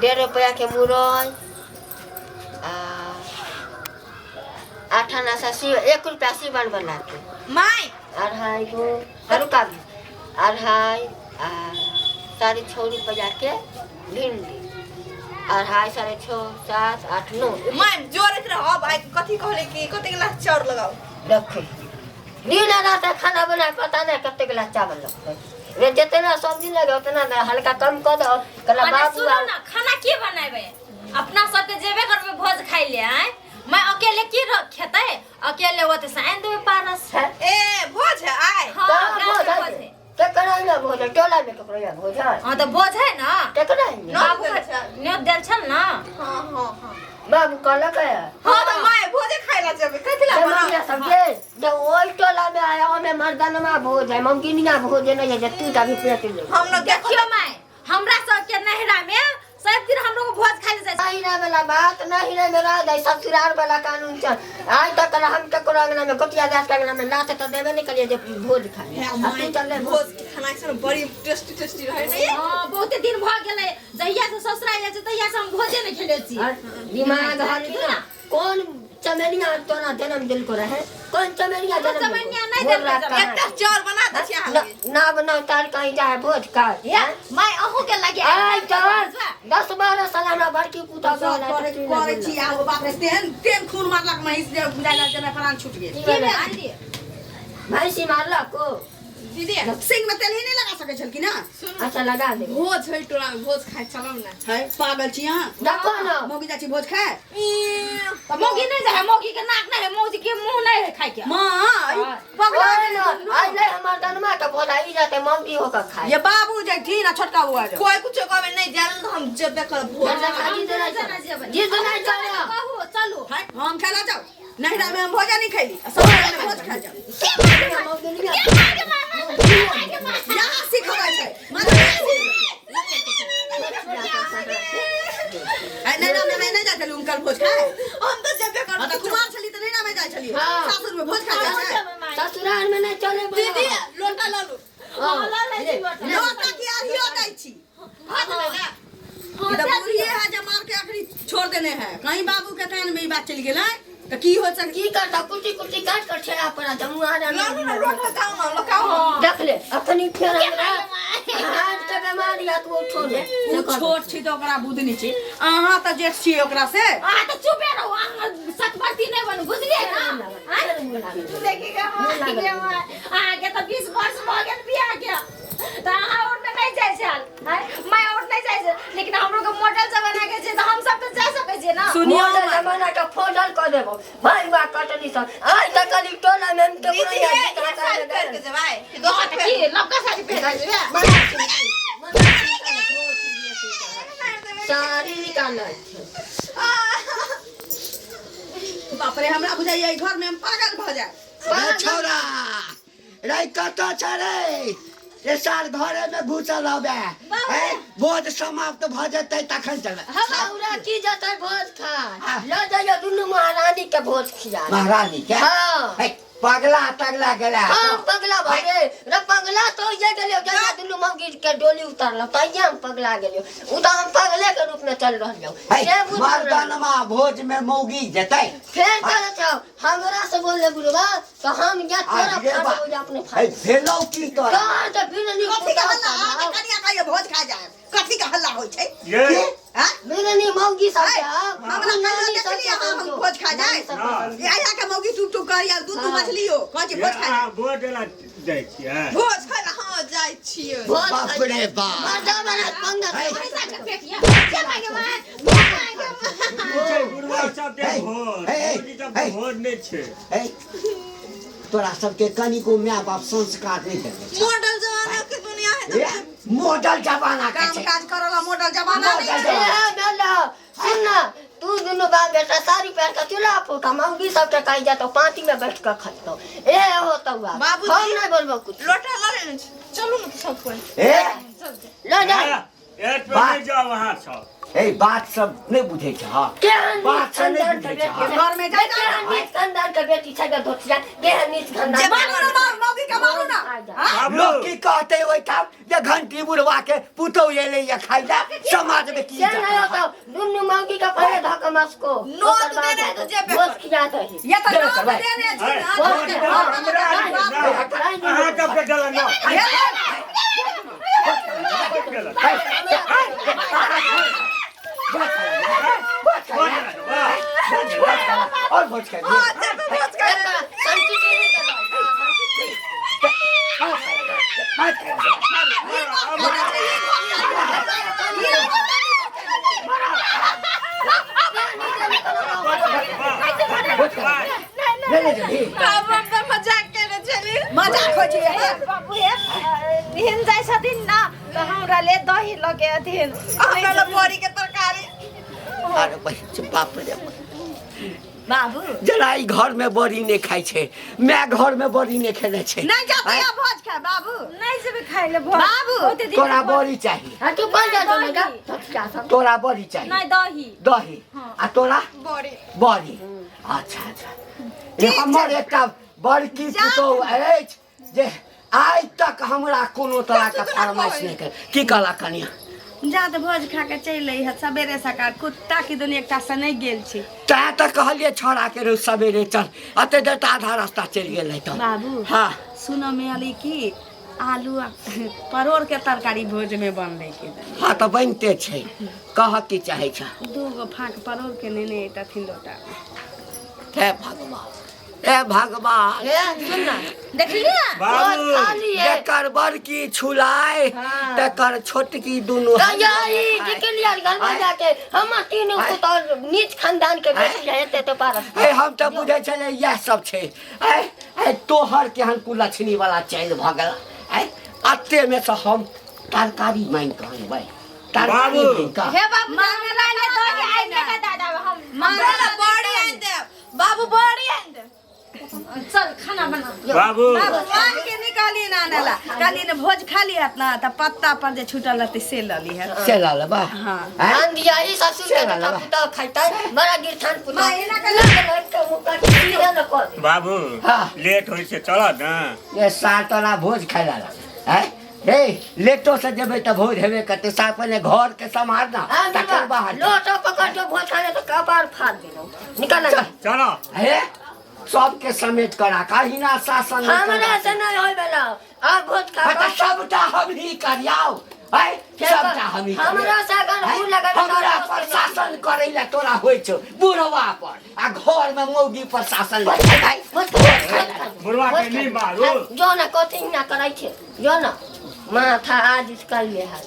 1.5 रुपया के मुरई आ 8 आना से 1 रुपया सीवन बना के। माय। अढ़ाई गो रुका भी, अढ़ाई आ 6.5 रुपया के भिंडी, अढ़ाई, 6.5, 7, 8, 9। माय, जोड़ैत रहो भाई। कथी कहले कि कते गिलास चाउर लगाओ? देखो, दिन रात खाना बनाए, पता नहीं कते गिलास चावल लगतै रे। जितना सब्जी लगे उतना ना हल्का कम कर दो कला। अरे बाबू सुनो ना, खाना के बनेबै? अपना सबके जेबे करबै भोज खाइ ले। आय मैं अकेले की खेतै? अकेले ओते से आनि देबै पारस। है? ए, भोज है आय? हाँ। कहाँ गाँव भोज में है? भोज है। केकरा ना भोज है? टोला में केकरो यहाँ भोज है? हाँ, तऽ भोज है ना। केकरा है? बाबू देल छल। न्योत देल छल ना। हाँ हाँ हाँ बाबू कहलक है? हाँ, तऽ माय, भोजे खाइ ला जेबै, कथी ला से बनाउ? ममिया सबके जब ओहि टोला में आया, ओमे मर्दानमा भोज है, ममकिनिया भोज नहीं है जे तू जाबी पेट ले। हम न देखो। देखियो माय, हमरा सबके नैहरा में सब दिन हम लोग भोज खाइ ले जाइ। नहीं वाला बात नहीं रे मेरा दे, ससुराल वाला कानून चल। आज तक हम ककरो अंगना में, गोटिया दास के अंगना में लात तो देबे नहीं करिए जे भोज खा हे आ माय, तू चल ले। भोज के खाना से बड़ी टेस्टी टेस्टी रहे नहीं? हाँ, बहुते दिन भऽ गेलै। जहिया से ससुरा जाइ छै तहिया से हम भोजे नहि खेले छी। और दिमाग हटी ना। कौन चमेलिया तोरा जन्म दिल को रहे? कौन चमेलिया जन्म दिलको? चमेलिया नहीं बोल देलकै रहा जन्म। कहाँ? एकटा चाउर बना दै छी अहाँ। ना बनाओ, तार कहीं जाए भोज का। हे माय, अहूँ के लगे। आइ चल, 10-12 साल हमरा बड़की पुतहु सब करै करै छी। आ बाप रे, तेहन तेहन खून मारलक महींस जे बुझाइ लागल जे प्राण छूट गेल। की भेल दीदी? भैंसी मारलक को? दीदी। सिंग में तेल ही नहीं लगा सकै छलखिन ना। अच्छा, लगा दे। भोज है टोला में, भोज खाइ चलम ना। है, पागल छी अहाँ? देखो ना। मौगी जाइ छी भोज खाए? तऽ मौगी नहि जाइ है, मौगी के नाक नहि है, मौगी के मुंह नहि है खाइ के। माँ, ई पगला। ओए ना, आज ले हमर दनमा के भोज आई जाते, मौगी होकर खाए। ये बाबू जैथिन आ छोटका बौआ जो। कोई कुछो कहबे नहीं जान, तो हम जेबे करब भोज। खाजी हम देना। जेबै। जी देना चलो। कहू, चलू। है, हम खेला जाओ? नैहरा में हम भोजन नहीं खैली आ ससुराल में भोज खा जाओ। यहाँ सिखबै छै माँ, है, नैहरा में है नहीं जाइ छली हुनकर भोज खाए? हम तऽ जेबे करब। हाँ, तऽ कुमार छली तऽ नैहरा में जाइ छली। हाँ। सासुर में भोज खा जाइ छै? ससुराल में नहीं चले। दीदी, लोटा लऽ लू। लोटा की आरियो दै छी। ई तऽ बुढ़िए है जे मार के अखनी छोड़ देने है। कहीं बाबू के कान में ई बात चलि गेलै तऽ की हो सक? की करता? कुटी कुटी काट कर छेड़ा पड़ा जमुआ। लऽ लू ना लोटा, जाउ ना, लकाउ ना। देख ले, अखनी फेर हमरा हाथ के बीमारी आ तू छोड़ दे। ओ छोट छी तऽ ओकरा बुधनी छी, अहाँ तऽ जेठ छियै ओकरा से। अहाँ तऽ चुपे रहू, अहाँ सतपति नहि बनू, बुझलियै ना? देखिए अहाँके तऽ 20 वर्ष भऽ गेल बियाह के, तऽ अहाँ और में नहि जाइ छल। आँय, मैं और नहि जाइ छै, लेकिन हमरो के मॉडल जमाना के छै तऽ हम सब तऽ जा सकै छियै ना। सुनियौ। मॉडल जमाना के फोजल कर देबो भाई बा कटनी सब। आज तक कली टोला में हम तो दीदी, हे ये साड़ी पहिर के जेबै कि दोसर? की लबका साड़ी पहिर के जेबै? साड़ी निकालै छै। बाप रे, हमरा बुझाइया ई घर में हम पागल भऽ जाए। रे छौड़ा रे, कतऽ छै रे? रे साल घरे में घुसल हबे? ए, भोज समाप्त भऽ जेतै तखन चलबै। छौड़ा की जेतै भोज खा? लऽ जाइयो दुनू महारानी के भोज खिया। महारानी के? हाँ। ए, पगला तगला गेला? हाँ, पगला भगे रे, पगला तो ये गेलियो जहिया दुनू मौगी के डोली उतारल, तहिया हम पगला गेलियो। उ तऽ हम पगले के रूप में चल रहलियो। है, से बुझ मर्दनमा भोज में मौगी जेतै? फेर चल जाओ, हमरा से बोल बुढ़वा तो हम या तोरा आ, ये फाड़ बा- हो जा अपने है, फाड़। भेलौ की तोरा? कहाँ तऽ बिरनी? कथी के हल्ला? अहाँके कनिया कहियो भोज खा जाए, कथी के हल्ला होइ छै? ये हाँ? बिरनी मौगी सब है, के हमरा कहियो देखली अहाँ हम भोज खा जाए? ये यहाँ के मौगी टुक टुक करिया दू दू मछली हो, कहै छी भोज खा जाए। अहाँ भोज ला जाइ छियै? भोज खाइ ला, हाँ, जाइ छियै। बाप रे बाप। मर्दा बना पंगा। पैसा के पेटिया के मांगे मां, के मांगे मां? की छै बुढ़वा सब के है, भोज? है, मौगी सबके है। भोज नहि छै। है, तोरा सबके कनिको माय बाप संस्कार नहि देने छै। मॉडल जमाना के दुनिया है। ए, मॉडल जमाना के काम छै। काज करऽ ला मॉडल जमाना नहीं मॉडल है। जमाना। ए बेला, सुन ना, तू दुनू बाप बेटा साड़ी पहन के चूल्हा फूका, मौगी सबके कही जातो पाँति में बैठ के खइतो। ए होतो बा। बाबूजी। हम नहीं बोलबो कुछ। लोटा लऽ लेने छी, चलू ने सब कोई। ए। ले जा। ए, एट पे नहि जाउ अहाँ सब। ए बात सब नहि बुझै छ हँ केहन बात नीच सब नहि खानदान के बुझै छ बेटी हँ। घर में जा केहन नीच खानदान के बेटी छै गे धोतिया केहन नीच खानदान जे मारू ना मौगी के मारू ना हाँ? लोग की कहते ओहिठाम जे घंटी बुढ़वा के पुतहु एलै या खाइ ला समाज में की से नहीं होता दुनू मौगी के पहले धक मस्को नोट देने है तो जेबे बोझ खिया दही ये तो जेबे नोट करबै। देने छी ना बोझ नोट हाँ, हमरा अहाँ कब के डलन ना और भोज खाइ हां जेबे भोज खाइ ले। ले ले बाबू हम तऽ मजाक केने छली मजाक होइ छै हे बाबू हे हिन जाइ छथिन ना तऽ हमरा ले दही लऽ के अथिन हमरा लए बड़ी के तरकारी अरे बहिन बाप रे बाबू जेना ई घर में बड़ी नहि खाइ छै माय घर में बड़ी नहि खेने छै नहीं जाते या भोज खाए बाबू नहि जेबै खाइ ले भोज बाबू, ओते दिन तोरा बड़ी चाही हाँ तू कौन जा दो ना धोतिया सब तोरा बड़ी चाही नहि दही दही आ तोरा बड़ी बड़ी अच्छा अच्छा ये हमर एकटा बड़की पुतोहु अछि जे आइ तक हमरा कोनो तरह के फरमाइश नहि कर की कहला कनिया जा तऽ भोज खा के चलि अइहे सबेरे सकाल कुत्ता की दुनिया एकटा से नहीं गेल छी तैं तऽ कहलियै छौड़ा के रे सवेरे चल एते देर तऽ आधा रास्ता चलि गेल तऽ बाबू हाँ सुनऽ में अली की आलू आ परोड़ के तरकारी भोज में बनलै के हाँ तऽ बनिते छै कह की चाहै छ दू गो फाँक परोड़ के नेने अइतथिन लोटा में हे भगवान हे भगवान ए सुन ना देखलियै बाबू खाली है जकर बड़की छुलाय तकर छोटकी दुनू तैयारी निकलिया घर में जाके हम तीनों को तो नीच खानदान के बेटी है ते तो पारस हे हम तऽ बुझै छलियै इएह सब छै आइ आइ तोहर केहन कुलक्षणी वाला चैल भऽ गेल आइ अते में से हम तरकारी मांगि कऽ अनबै तरकारी बाबू। मांगि कऽ हे बाबू हमरा ले दही आनि के दादा हम हमरा लए बड़ी आनि देब बाबू बड़ी आनि देब चल खाना बना बाबू बाबू मांग के निकाली ना आने ला कहली ने भोज खा ली हत ना तऽ पत्ता पर जे छूटल रहतै से लऽ ली हत से लऽ लेबा हाँ। आँय? आन दिया ही ससुर के से बेटा लऽ पुतहु खाइता बड़ा गिरथान पुतहु माँ, एना के न कर बाबू हाँ। लेट होइ छै चलऽ ने ये साल तोरा भोज खाइ ला आँय हे लेटो से जेबै तऽ भोज हेबे करतै साल पहिने घर के सम्हार ना तकर बाहर जा। लोटो पकड़ के भोज खाने तो कपार फाड़ देलौ निकल ना चलऽ हे सबके समेट कर राख अहिना शासन नहि हमरा करबाक। से नहीं होय वाला आ भोज खा हाँ, तऽ सबटा हमही करियाउ आँय सबटा हमही करियाउ। हमरा से अगर आँय? मुँह लगाबे हमरा पर शासन करै लए तोरा होइ छौ बुढ़वा पर आ घर में मौगी पर शासन आँय? बुढ़वा के नहि मारू जो ना कथी ना करै छै जो ना माथा आज इसका ले हाथ